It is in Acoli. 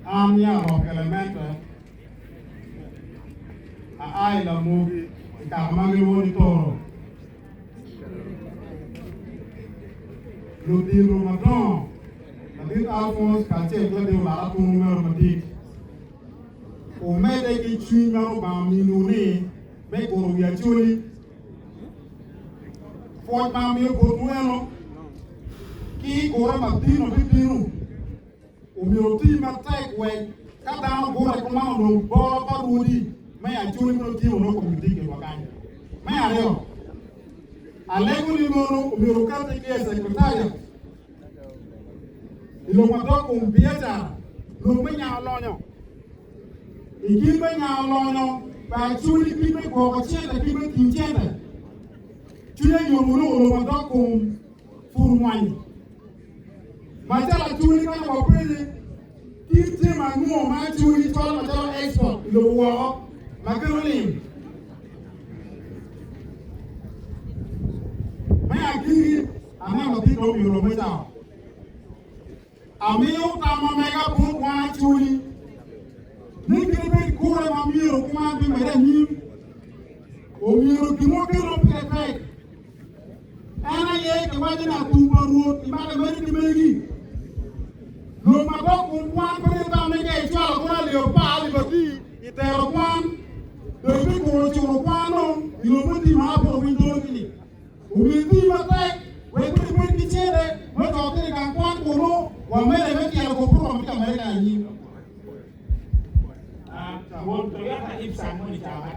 An nya Rock Elemente, aa i Lamogi i kaka ma gilwongo ni Toro. Ludito madongo, ladit Alphonse kacel ki ladit Olara Tunu meno madit, wumedde ki cwiny ma Lubanga ominiwu ni me guro wi Acholi. Pwoc ma amiyo botwu eno, ki i gure madit ma bibino, omyero wuti matek wek ka dano gure kuman onong boro pa rwodi me Acholi ma nongo tye onongo komgi tye i kinwa kany. Me aryo, alego ni mono omyero wukette ki i secretariat i lok ma dok kom biacara, lok me nyango lonyo. I kit me nyango lonyo pa Acholi, kit me gwoko cente, kit me tiyo cente, cwinya yom onongo lok ma dok kom pur mwanyi. Macalo Acholi ka nongo wapenye kit jami ango ma Acholi cwalo macalo export i lobo woko ma kelo lim. Me agikki, aneno latin dong omiyo lok me cawa. Amiyo tam ma mega bot wan Acholi ni kadi bed gure ma myero kuman bimedde anyim, omyero gin ma waketo pire tek en aye kiwaco ni atum pa Rwot imake meri ki megi. Lok ma dok kun kwan pe ni tam ni ka icwalo kono alip apar alip adi i tero kwan dong ibikuro culo kwan dong i lok me tim ma apoto piny dolo ni omyero iti matek wek bene ibed ki cente me dok i gang kwan kunu wamede me tyelo kor program tye ka mede ki anyim. Won Toyota Ipsum moni ca.